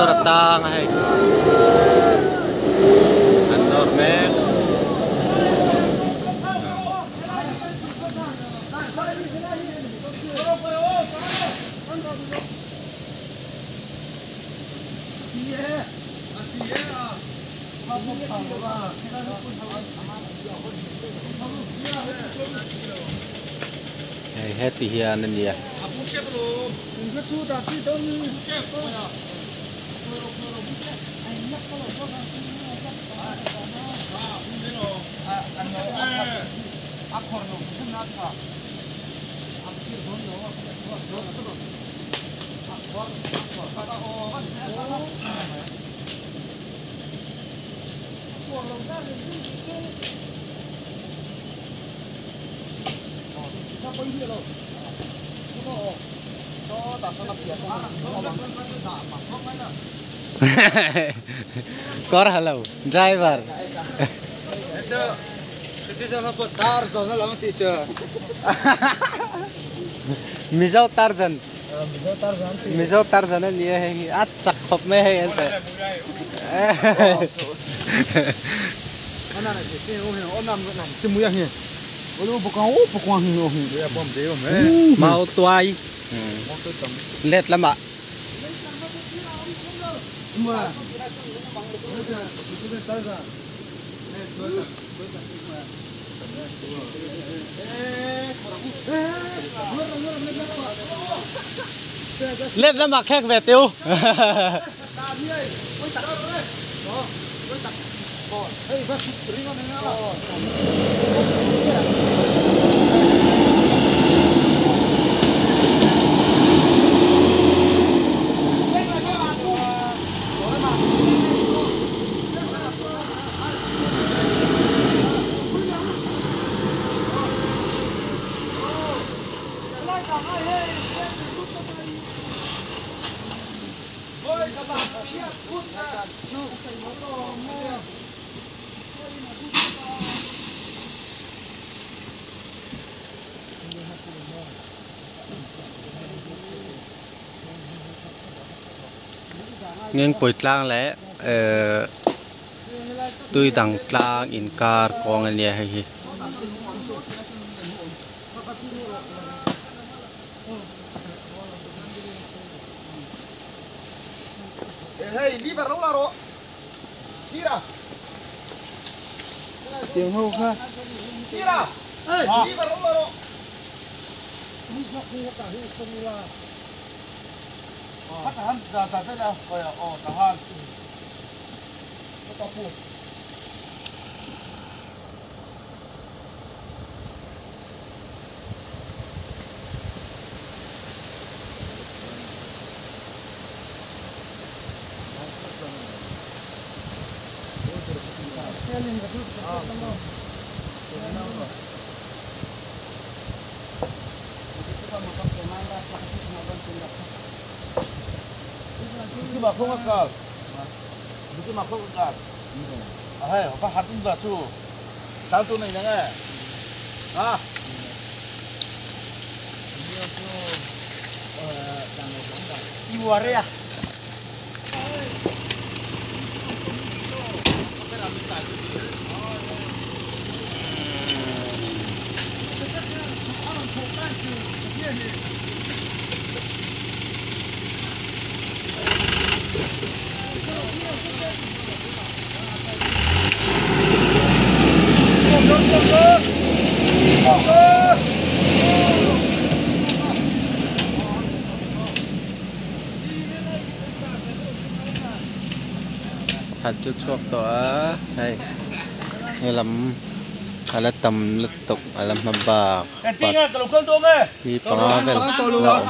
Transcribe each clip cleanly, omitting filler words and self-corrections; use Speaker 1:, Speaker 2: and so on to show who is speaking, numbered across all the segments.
Speaker 1: Motor a tang a hei an nawr mek. Hei heti hian a nia. Kawr ha lo driver. Mizo Tarzan Mizo Tarzan a ni a hei hi a chak khawp mai hei an sawi. Mau tuai let lamah. Let lamah khek ve teh u. Ngengpui tlang leh ehh tui dang tlang inkar kawng a nia hei hi. Pakhat chu chhuak tawh a hei helam a la tam lutuk a la hma bak hi panga vel la awm.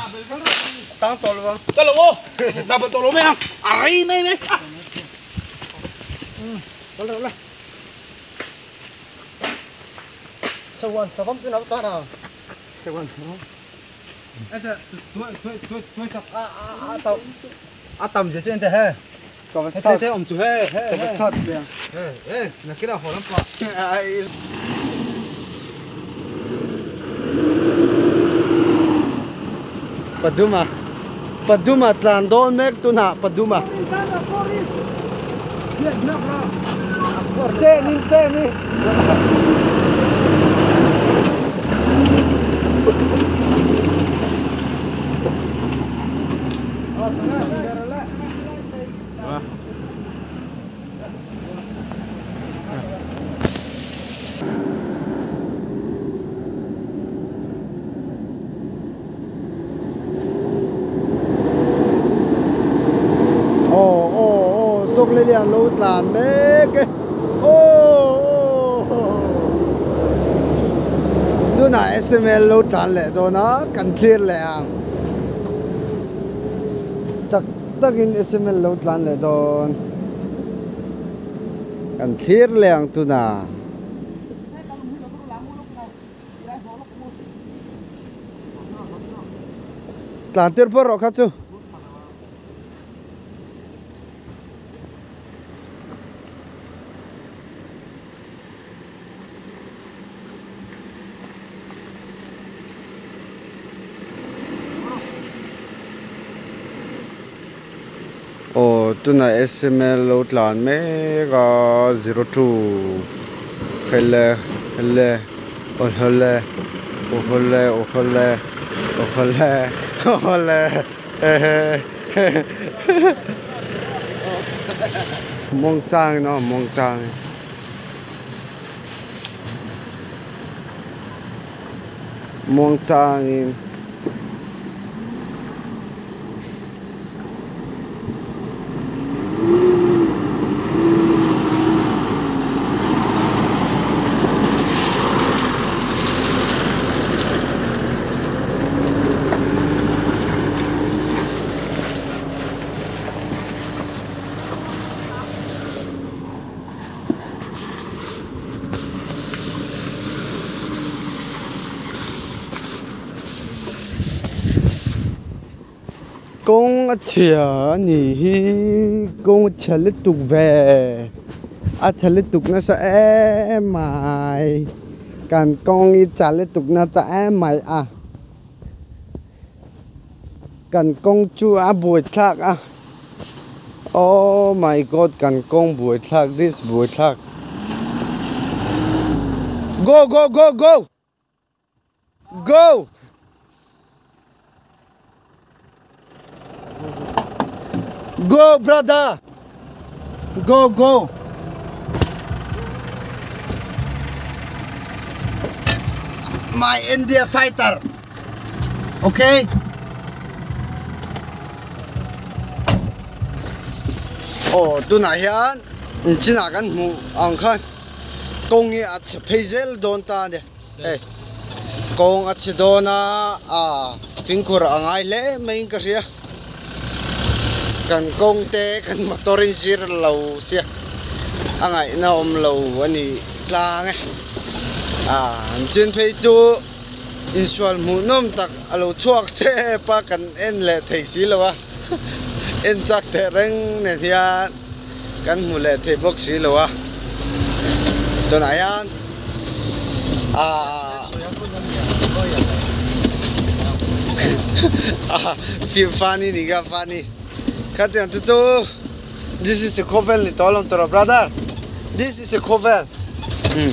Speaker 1: Paduma. Paduma tlan dawn mek tunah Paduma. Tenin teni. Aw aw aw sawk le lian lo tlan mek e aw aw tunah sml lo tlan leh dawn a kan thlir leh ang chak takin sml lo tlan leh dawn kan thlir leh ang tunah. Tlan tir pawh rawh kha chu. Aw tunah sml lo tlan mek a 02 hele hele aw hlawle aw hlawle aw hlawle aw hlawle aw hlawle hehe hehe muangchangin aw muangchangin. Muangchangin. Kawng a chhia a ni hi kawng a chhia lutuk ve a chhe lutuk nasa em mai kan kawng hi chhe lutuk nasa em mai a kan kawng chu a buaithlak a. Oh my god kan kawng buaithlak this buaithlak go go go go go go brother go go my India fighter okay aw tunah hian chinah kan hmuh ang khan kawng hi a chhe phei zel dawn ta a ni hei kawng a chhe dawn a ah fimkhur a ngai hle maiin ka hria kan kawng te kan motor in zir lo sia a ngaihna awm lo a ni tlang e ah an chin phei chu. Insual hmuhnawm tak a lo chhuak tep a, kan en leh thei si lo a, en chak teh reng nen hian kan hmu leh thei bawk si lo a, tunah hian aaa funny ni kha funny khatiang te chu this is a khawvel ni tawh alawm tawh brother this is a khawvel umm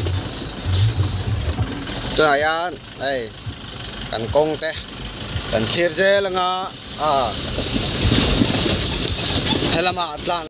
Speaker 1: tunah hian hei kan kawng te kan thlir zel anga ah helamah tlang.